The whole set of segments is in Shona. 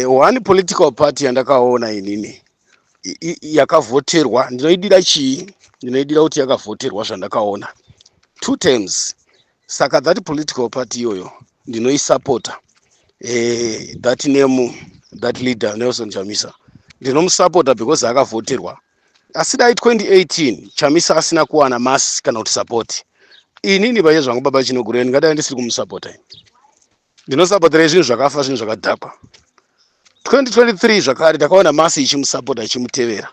One political party yandakaona inini yakavhoterwa, ndinoidira chii? Ndinoidira kuti yakavhoterwa zvandakaona two terms. Saka that political party iyoyo ndinoisapota. That name, that leader, Nelson Chamisa, ndinomusapota because akavhoterwa. Asi dai 2018 Chamisa asina kuwana mass kana kuti support, inini pache zvangu, Baba Chinogurei, ndingadai ndisiri kumusapota. Ini ndinosapoterei zvinhu zvakafa, zvinhu zvakadhakwa? 2023 zvakare takaona mass ichimusapota, ichimutevera,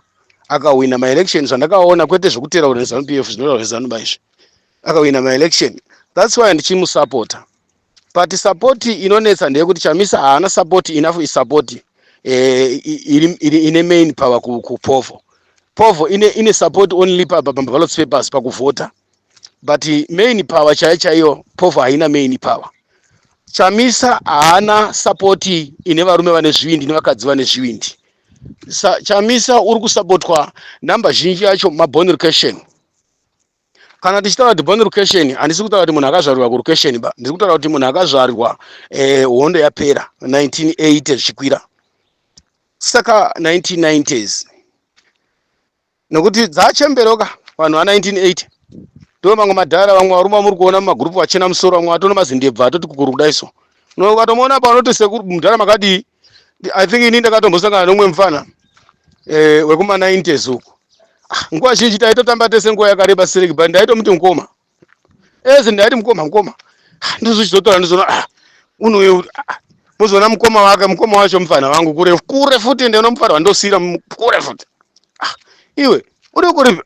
akawina maelection zvandakaona, kwete zvekutera kuti neZANU PF zvinotaura zveZANU baizvi. Akawina maelection, that's why ndichimusapota. But support inonetsa ndeyekuti Chamisa haana support enough, isupport ine main power kupovo. Povo ine support only paballot papers, pakuvhota, but main power chaiyo chaiyo povo haina main power. Chamisa haana support ine varume vane zvivindi nevakadzi vane zvivindi. Chamisa uri kusapotwa namba zhinji yacho maborn location. Kana tichitaura kuti born location, handisi kutaura kuti munhu akazvarirwa kulocation ba. Ndiri kutaura kuti munhu akazvarirwa hondo yapera, 1980 zvichikwira, saka 1990s, nokuti dzachemberoka vanhu va1980 ndo mamwe madhara. Vamwe varume vamuri kuona mumagurupu vachena musoro, vamwe vatona mazindebvu atoti kukuru kudai. So ukatomuona panoti, "Sekuru mudhara, makadii?" I think ini ndakatombosangana nomumwe mufana wekuma90s uku. Ah, nguva zhinji taitotamba tese nguva yakareba sereki, but ndaitomuti mukoma eze, ndaiti mukoma, mukoma. Ah, ndizvichizotora ndizoona, ah, unoyo, ah, muzoona mukoma wake, mukoma wacho mufana wangu kure kure futi, ende unomufana wandosiyira kure futi. Ah, iwe uri kuri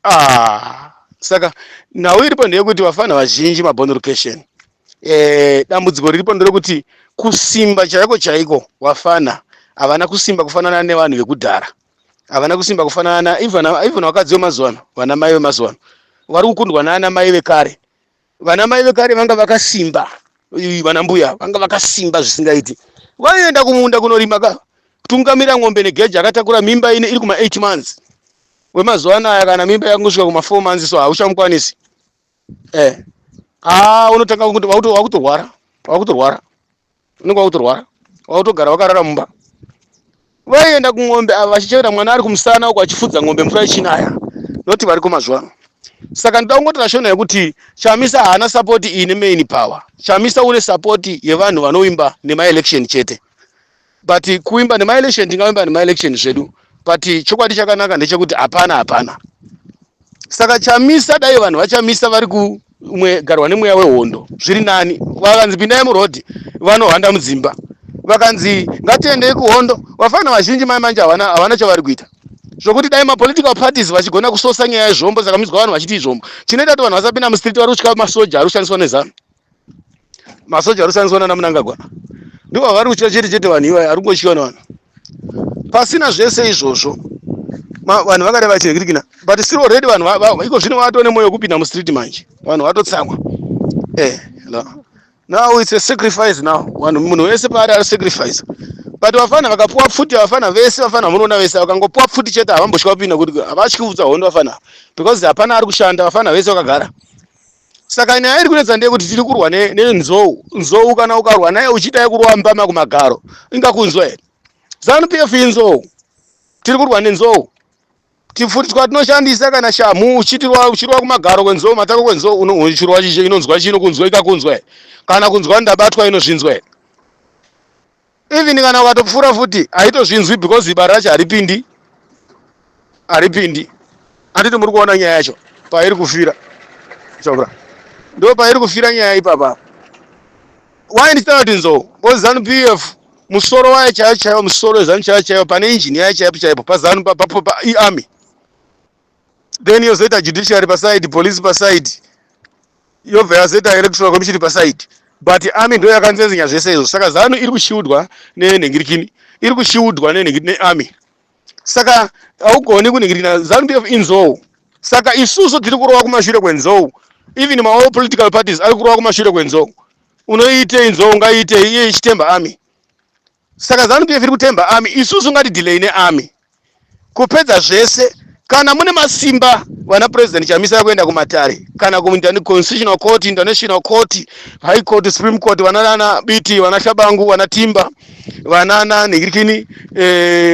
ah. Saka nhau iripo ndeyekuti vafana vazhinji maborn location, dambudziko riripo nderekuti kusimba chaiko chaiko vafana havana kusimba kufanana nevanhu vekudhara, havana kusimba kufanana even vakadzi vemazuva ano. Vana mai vemazuva ano vari kukundwa naana mai vekare. Vana mai vekare vanga vakasimba, vana mbuya vanga vakasimba zvisingaiti. Vaienda kumunda kunorima ka, kutungamira ng'ombe negeji, akatakura mimba ine iri kuma 8 months. Wemazuva anaya kana mimba yakungosvika kuma 4 months, so hauchamukwanisi. Ah, unotanga kuti wakutorwara, wakutorwara, unenge wakutorwara, wakutogara wakarara mumba. Vaienda kung'ombe ava vachichera mwana ari kumusana uko, achifudza ng'ombe mvura ichinaya, noti vari kumazuva ano. Saka ndoda kungotora shona yekuti Chamisa haana support ine main power. Chamisa une support yevanhu vanoimba nemaelection chete. But kuimba nemaelection, tingaimba nemaelection zvedu, but chokwadi chakanaka ndechekuti hapana, hapana. Saka Chamisa, dai vanhu vaChamisa vari kugarwa nemweya wehondo, zviri nani. Vakanzi pindai murodhi, vanohwanda mudzimba. Vakanzi ngatiendei kuhondo, vafana vazhinji mai manje havana chavari kuita. Zvokuti dai mapolitical parties vachigona kusosa nyaya yezvombo. Saka mizwa vanhu vachiti zvombo, chinoita kuti vanhu vasapinda mustreet, vari kutya masoja ari kushandiswa neZANU, masoja ari kushandiswa nana Munangagwa. Ndivo vari kutya chete chete. Vanhu ivaya ari kungotyiwa nevanhu pasina zvese izvozvo. Vanhu vakadai vachirikirikina, but still already vanhu iko zvino vatone mwoyo wekupinda mustreet manje. Vanhu vatotsamwa. Now it's a sacrifice now. Vanhu, munhu wese paari ari sacrifice. But vafana vakapuwa pfuti, vafana vese, vafana munoona vese vakangopuwa pfuti chete, havambotya kupinda, kuti havatyi kuudza hondo vafana, because hapana ari kushanda, vafana vese vakagara. Saka nyaya iri kunetsa ndeyekuti tiri kurwa nenzou. Nzou kana ukarwa naye uchiita yekurova mbama kumagaro, ingakunzwa here? ZANU PF inzou, tiri kurwa nenzou. Tipfuti twatinoshandisa kana shamhu, uchitirwa, uchirova kumagaro kwenzou, matako kwenzou, uchirova chiche, inonzwa chino kunzwa, ikakunzwa here? Kana kunzwa ndabatwa, inozvinzwa here? Even kana ukatopfuura futi haitozvinzwi, because bara racho haripindi, haripindi. Handiti muri kuona nyaya yacho pairi kufira? Chokra ndo pairi kufira nyaya ipapa. Why ndichitaura kuti nzou? Because ZANU PF musoro wayo chaiyo chaiyo, musoro weZANU chaiyo chaiyo, pane injini yayo chaipo chaipo paZANU iarmy, then yozoita judiciary paside, police paside, yobva yazoita Electoral Commission paside, but army ndo yakanzenzenya zvese izvo. Saka ZANU iri kushiudwa nenhingirikini, iri kushiudwa nearmy. Saka haugoni kunhingirikina. ZANU PF inzou. Saka isusu tiri kurova kumashure kwenzou. Even maall political parties ari kurova kumashure kwenzou. Unoitei nzou? Ngaitei iye ichitemba army. Saka ZANU PF iri kutemba army. Isusu ngatidelay nearmy kupedza zvese. Kana mune masimba vana President Chamisa kuenda kumatare kana kuConstitutional Court, International Court, High Court, Supreme Court, vana Biti, vana Shabangu, vana Timba, vana Nhingirikini,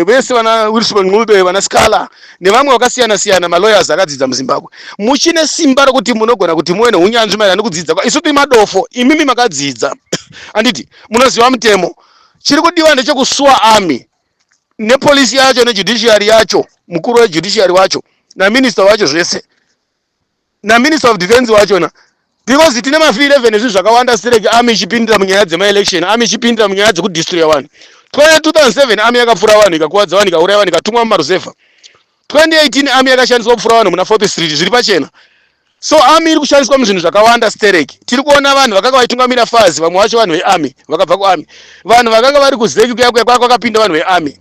vese vana Wilson Ncube, vana Scala nevamwe vakasiyana siyana, malawyers akadzidza muZimbabwe, muchine simba rokuti munogona kuti muve neunyanzvi maererano nekudzidza. Isu tiri madofo, imimi makadzidza, handiti munoziva mutemo? Chiri kudiwa ndechekusuwa army nepolisi yacho nejudiciary yacho, mukuru wejudiciary wacho naminister wacho zvese, naminister of defense wachona, because tine maV11 nezvinhu zvakawanda stereki. Army ichipindira munyaya dzemaelection, army ichipindira munyaya dzekudestroya vanhu. 2007 army yakapfura vanhu, ikakuvadza vanhu, ikauraya vanhu, ikatumwa mumaruzevha. 2018 army yakashandiswa kupfura vanhu muna Fourth Street, zviri pachena. So army iri kushandiswa muzvinhu zvakawanda stereki. Tiri kuona vanhu vakanga vaitungamira FAZ, vamwe vacho vanhu vearmy, vakabva kuarmy. Vanhu vakanga vari kuZEC kuya kuya kwakapinda vanhu vearmy.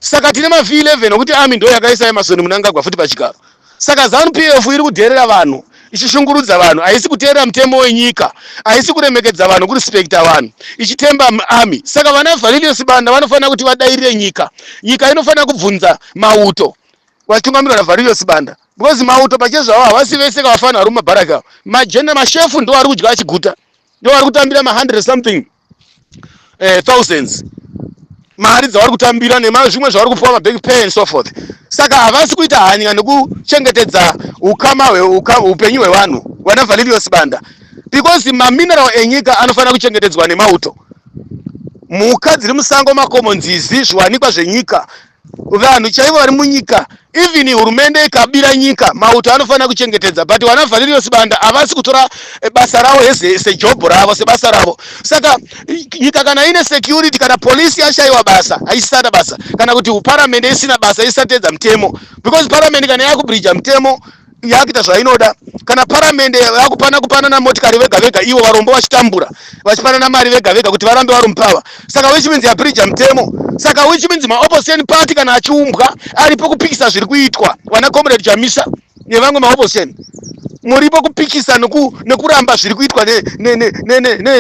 Saka tine maV11 okuti army ndo yakaisa Emmerson Mnangagwa futi pachigaro. Saka ZANU PF iri kudherera vanhu, ichishungurudza vanhu, haisi kuteerera mutemo wenyika, haisi kuremekedza vanhu, kurespekta vanhu, ichitemba army. Saka vana Valerio Sibanda vanofanira kuti vadairire nyika. Nyika inofanira kubvunza mauto vachitungamirwa naValerio Sibanda, because mauto pachezvavo havasi vese kavafanira vari mumabharaka. Majena mashefu ndo vari kudya achiguta, ndo vari kutambira ma100 something thousands, mari dzavari kutambira nemazvimwe zvavari kupiwa, maback pay and so forth. Saka havasi kuita hanya nekuchengetedza ukama, upenyu hwevanhu, vana Valerio Sibanda, because mamineral enyika anofanira kuchengetedzwa nemauto. Mhuka dziri musango, makomo, nzizi, zviwanikwa zvenyika, vanhu chaivo vari munyika, even hurumende ikabira nyika, mauto anofanira kuchengetedza. But vana Valerio Sibanda havasi kutora basa ravo sejob ravo, sebasa ravo. Saka nyika kana ine security, kana polisi yashayiwa basa, haisisana basa, kana kuti paramende isina basa, isatedza mutemo, because paramende kana yakubreacha mutemo, yakuita zvainoda, kana paramende yakupana kupanana motikari vega vega, ivo varombo vachitambura, vachipanana mari vega vega kuti varambe vari mupower, saka which means yabreacha mutemo. Saka which means maopposition party kana achiumbwa aripo kupikisa zviri kuitwa. Vana Comrade Chamisa nevamwe maopposition muripo kupikisa nekuramba zviri kuitwa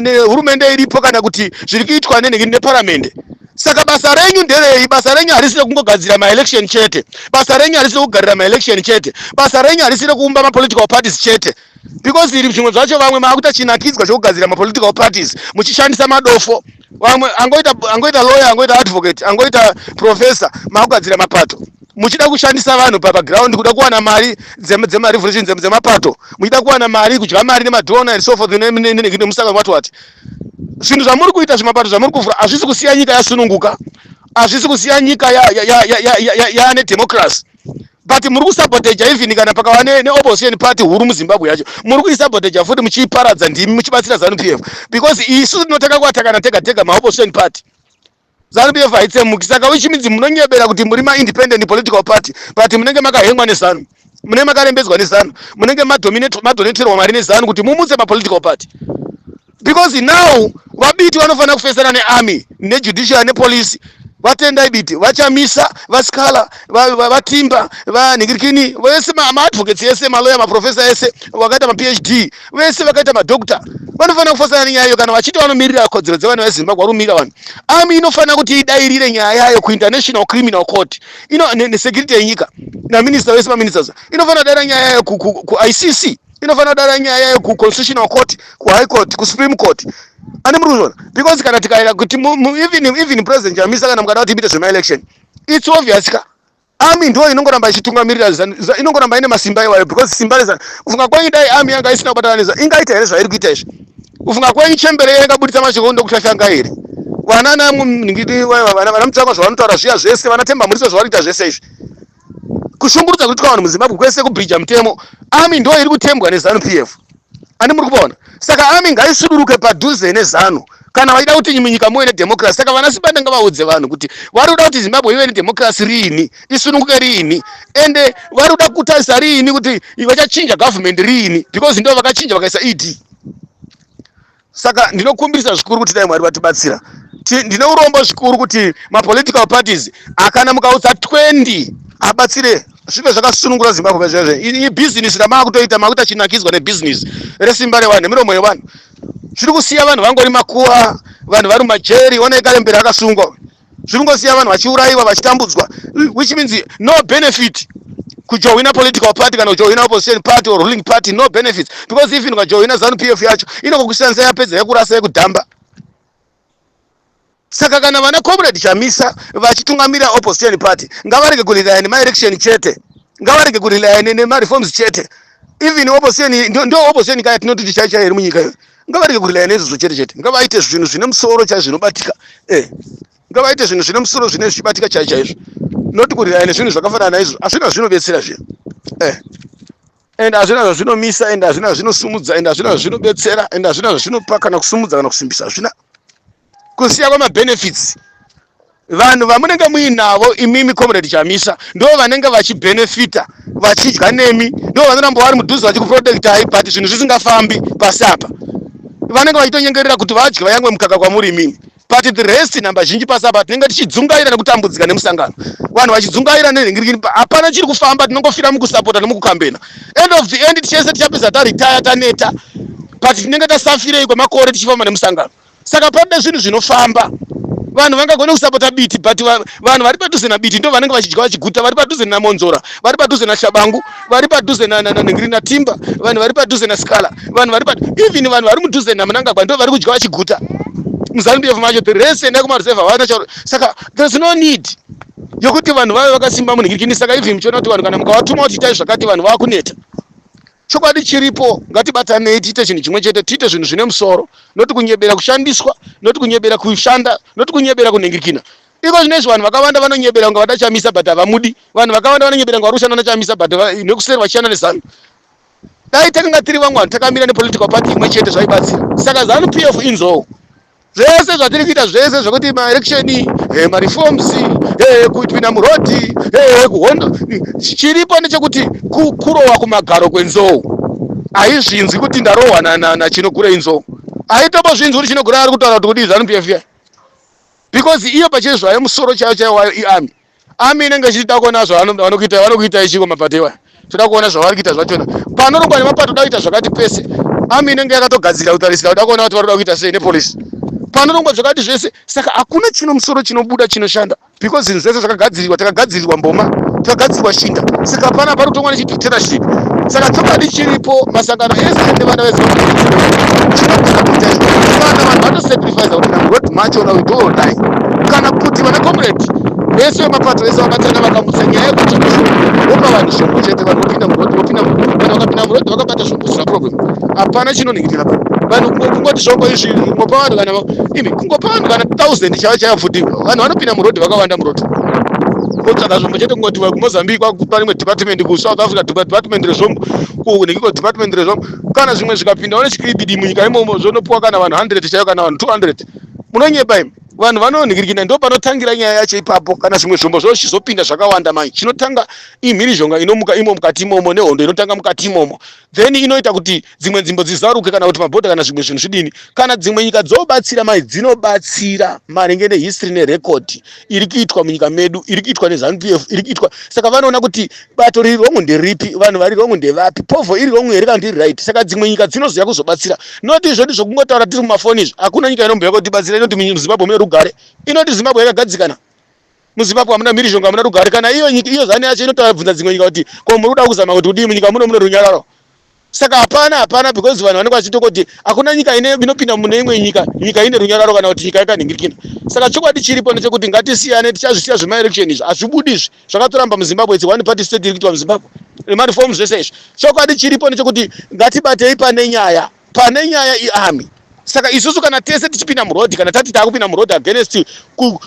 nehurumende iripo, kana kuti zviri kuitwa neparamende. Saka basa renyu nderei? Basa renyu harisi rekungogadzira maelection chete. Basa renyu harisi rekugarira maelection chete. Basa renyu harisi rekuumba mapolitical parties chete, because iri zvimwe zvacho vamwe maakuita chinakidzwa chokugadzira mapolitical parties muchishandisa madofo. Vamwe angoita lawyer, angoita advocate, angoita professor, maakugadzira mapato muchida kushandisa vanhu papaground, kuda kuwana mari dzemarevolution, dzemapato, muchida kuwana mari, kudya mari nemadonor and so forth, nemusangano wati wati. Zvinhu zvamuri kuita, zvimapato zvamuri kuvhura, hazvisi kusiya nyika yasununguka, hazvisi kusiya nyika yaane democracy, but muri kusaboteja. Even kana pakava neopposition party huru muZimbabwe yacho, muri kuisaboteja futi, muchiiparadza ndimi, muchibatsira ZANU PF, because isu tinotanga kuatakana tega tega maopposition party, ZANU PF haitsemuki. Saka which means munonyebera kuti muri maindependent political party, but munenge makahengwa neZANU, munenge makarembedzwa neZANU, munenge madoneterwa mari neZANU kuti mumutse mapolitical party, because now vaBiti vanofanira kufesana nearmy, nejudiciary, nepolice. Vatendai Biti, vaChamisa, vaSikhala, vaTimba, vanhingirikini vese, maadvocates ese, maloya, maprofesa ese vakaita maPhD, vese vakaita madoctor, vanofanira kufosana nenyaya iyo. Kana vachiti vanomirira kodzero dzevanhu veZimbabwe, vari kumirira vanhu, army inofanira kuti idairire nyaya yayo kuInternational Criminal Court ino nesecurity yenyika naminista vese, maministers. Inofanira kudaira nyaya yayo kuICC, inofanira kudaira nyaya yayo kuConstitutional Court, kuHigh Court, kuSupreme Court. Ane muri kuzviona? Because kana tikaenda kuti even President Chamisa, kana mukada kuti muite zvemaelection, it's obvious ka, army ndo inongoramba ichitungamirira, inongoramba ine masimba iwayo, because simba reZANU. Kufunga kwenyu, dai army yanga isina kubatana, ingaita here zvairi kuita izvi? Kufunga kwenyu, chembere yangabudisa mashoko ndokushashanga here? Vana vana Mutsvangwa zvavanotaura zviya zvese, vana Temba Muriso zvavari kuita zvese izvi, kushungurudza kuitwa vanhu muZimbabwe kwese, kubreacha mutemo, army ndo iri kutembwa neZANU PF. Ani muri kuona? Saka army ngaisuduruke padhuze neZANU kana vaida kuti munyika muve nedemocracy. Saka vana Sibanda ngavaudze vanhu kuti vari kuda kuti Zimbabwe ive nedemocracy riini, isununguke riini, ende vari kuda kutarisa riini kuti vachachinja government riini, because ndo vakachinja vakaisa ED. Saka ndinokumbirisa zvikuru kuti dai Mwari vatibatsira. Ndine urombo zvikuru kuti mapolitical parties akana mukautsa 20 abatsire zvive zvakasunungura Zimbabwe. Zvezve ibhizinisi ramaakutoita, maakuita chinakidzwa nebhizinisi resimba revanhu nemiromo yevanhu. Zviri kusiya vanhu vangori makuva, vanhu vari mumajeri. Onai Karemberi akasungwa. Zviri kungosiya vanhu vachiurayiwa, vachitambudzwa, which means no benefit. Kujoina political party kana kujoina opposition party or ruling party, no benefits, because even ukajoina ZANU PF yacho, inokokushandisa, yapedza yakurasa, yekudhamba. Saka kana vana Comrade Chamisa vachitungamira opposition party, ngavarege kurely nemaelection chete, ngavarege kurely nemareforms chete. Even opposition, ndo opposition kaya tinototi chai chai iri munyika iyo, ngavarege kurely neizvozvo chete chete. Ngavaite zvinhu zvine musoro chai, zvinobatika. Ngavaite zvinhu zvine musoro, zvine zvichibatika chai chaizvo, noti kurely nezvinhu zvakafanana naizvo hazvina zvinobetsera zvinhu, and hazvina zvazvinomisa, and hazvina zvazvinosumudza, and hazvina zvazvinobetsera, and hazvina zvazvinopa kana kusumudza kana kusimbisa. Hazvina, kusiya kwamabenefits. Vanhu vamunenge muinavo imimi, Comrade Chamisa, ndo vanenge vachibhenefita, vachidya nemi, ndo vanoramba vari mudhuze vachikuprotectai, but zvinhu zvisingafambi pasi apa. Vanenge vachitonyengerera kuti vadye, vayamwe mukaka kwamuri imimi, but the rest, nhamba zhinji pasi apa, tinenge tichidzungaira nekutambudzika nemusangano, vanhu vachidzungaira nenhingirikini. Hapana chiri kufamba, tinongofira mukusapota nemukukambena. End of the end, tichese tichapedza taritaya, taneta, but tinenge tasafirei kwemakore tichifamba nemusangano. Saka pane zvinhu zvinofamba. Vanhu vangagone kusapota Biti, but vanhu vari padhuze naBiti ndo vanenge vachidya vachiguta, vari padhuze naMonzora, vari padhuze naShabangu, vari padhuze nanhingiri naTimba, vanhu vari padhuze naScala, vanhu vari even vanhu vari mudhuze naMnangagwa ndo vari kudya vachiguta muZANU PF macho. The rest, endai kumareserve, havana charo. Saka there's no need yokuti vanhu vave vakasimba munhingirikini. Saka even muchiona kuti vanhu, kana mukavatuma kuti itai zvakati, vanhu vakuneta. Chokwadi chiripo, ngatibatanei, tiite chinhu chimwe chete, tiite zvinhu zvine musoro, noti kunyebera kushandiswa, noti kunyebera kushanda, noti kunyebera kunhingirikina. Iko zvino izvi vanhu vakawanda vanonyebera kunge vada Chamisa, but havamudi. Vanhu vakawanda vanonyebera kunge vari kushanda naChamisa, but nekuseri vachishanda neZANU. Dai takanga tiri vamwe vanhu takamira nepolitical party imwe chete, zvaibatsira. Saka ZANU PF inzou zvese zvatiri kuita, zvese zvekuti maelection, mareforms, kupinda murodhi, kuhondo, chiripo ndechekuti kurohwa kumagaro kwenzou. Haizvinzwi kuti ndarohwa naChinogura. Inzou haitombozvinzwi kuti Chinogura ari kutaura kuti kudii. ZANU PF ya, because iyo pachezvayo musoro chaiyo chaiyo wayo iarmy. Army inenge ichida kuona zvavanokuita, vanokuita ichiko mapato iwaya. Toda kuona zvavari kuita zvachona. Panorongwa nemapato da kuita zvakati pese, army inenge yakatogadzira kutarisira kuda kuona kuti vari kuda kuita sei, nepolisi panorongwa zvakati zvese. Saka hakuna chino musoro chinobuda chinoshanda, because zvinhu zvese zvakagadzirirwa, takagadzirirwa mboma, takagadzirirwa shinda. Saka pana pari kutongwa nechidictatorship. Saka chokwadi chiripo, masangano ese nevana veZimbabwe, chinogona kuita kana vanhu vatosacrifice kupinda muroad machona, we do or die. Kana kuti vana comrade vese vemapato vese vabatana, vakamutsa nyaya yekutsvaka zvombo, vopa vanhu zvombo chete, vanhu vopinda muroad, vopinda. Vanhu vakapinda muroad vakabata zvombo, zvisina problem, hapana chinoningirira pa vanhu. Kungoti zvombo izvi, kungopa vanhu kana imi, kungopa vanhu kana 1000 chaivo chaivo futi, vanhu vanopinda muroad vakawanda muroad kotsvaka zvombo chete. Kungoti kuMozambique kwakupa rimwe department, kuSouth Africa department rezvombo, kunengiko department rezvombo, kana zvimwe zvikapindawo nechikiribidi munyika imomo, zvonopiwa kana vanhu 100 chaivo, kana vanhu 200. Munonyepa imi. Vanhu vanonhingirikina, ndo panotangira nyaya yacho ipapo. Kana zvimwe zvombo zvochizopinda zvakawanda mai, chinotanga imhirizhonga inomuka imo mukati imomo, nehondo inotanga mukati imomo, then inoita kuti dzimwe nzvimbo dzizaruke, kana kuti mabhodha, kana zvimwe zvinhu zvidini. Kana dzimwe nyika dzobatsira mai, dzinobatsira maringe nehistory nerecord iri kuitwa munyika medu, iri kuitwa neZANU PF, iri kuitwa. Saka vanoona kuti bato riri wrong nderipi, vanhu vari wrong ndevapi, povo iri wrong here kana kuti iri right. Saka dzimwe nyika dzinozoya kuzobatsira, noti izvodi zvokungotaura tiri mumafoni izvi. Hakuna nyika inomboya kutibatsira inoti muZimbabwe mune rugare, inoti Zimbabwe yakagadzikana, muZimbabwe hamuna mhirizhonga, hamuna rugare. Kana iyo nyika iyo ZANU yacho inotaura, bvunza dzimwe nyika kuti ko muri kuda kuzama kuti kudii, munyika muno mune runyararo. Saka hapana, hapana, because vanhu vanenge vachitokoti hakuna nyika inopinda mune imwe nyika, nyika ine runyararo, kana kuti nyika yakanhingirikina. Saka chokwadi chiripo ndechekuti ngatisiyane, tichazvisiya zvemaelection izvi, hazvibudi izvi, zvakatoramba muZimbabwe. It's one party state iri kuitwa muZimbabwe, nemareforms zvese izvi. Chokwadi chiripo ndechekuti ngatibatei pane nyaya. Pane nyaya iarmy. Saka isusu kana tese tichipinda murodhi, kana tati taakupinda murodhi against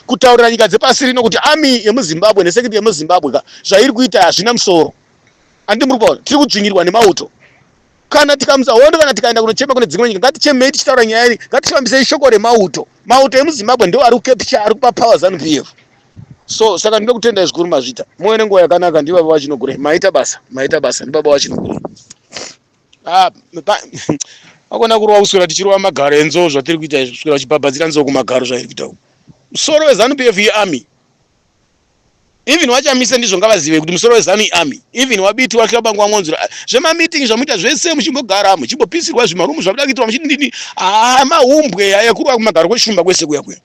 kutaurira nyika dzepasi rino kuti army yemuZimbabwe nesecurity yemuZimbabwe ka zvairi kuita hazvina musoro, handi muri kuona tiri kudzvinyirwa nemauto? Kana tikamutsa hondo, kana tikaenda kunochema kune dzimwe nyika, ngatichemei tichitaura nyaya iyi, ngatifambisei shoko remauto. Mauto emuZimbabwe ndo ari kucapture, ari kupa power ZANU PF. So saka ndinoda kutenda zvikuru, mazvita, muve nenguva yakanaka. Ndibaba vaChinogure, maita basa, maita basa. Ndibaba vaChinogure. Ah, akona kurova kuswera tichirova magaro enzou, zvatiri kuita izvi, kuswera uchibhabhadzira nzou kumagaro, zvairi kuita uku. Musoro weZANU PF iarmy. Even waChamisa, ndizvo, ngavazive kuti musoro weZANU iarmy. Even waBiti, waHlabangu, waMwonzora, zvemameeting zvamuita zvese, muchimbogara muchimbopisirwa zvimarumu zvamuda kuitirwa muchidini, haa, mahumbwe aya, kurova kumagaro kweshumba kwese kuya kuya.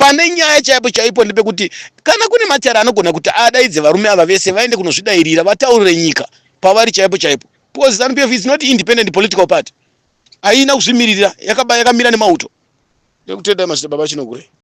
Pane nyaya chaipo chaipo ndepekuti kana kune matare anogona kuti adaidze varume ava vese vaende kunozvidairira, vataurire nyika pavari chaipo chaipo, because ZANU PF is not independent political party, haina kuzvimiririra, yakamira nemauto. Ndekutendai, mazita baba Chinogure.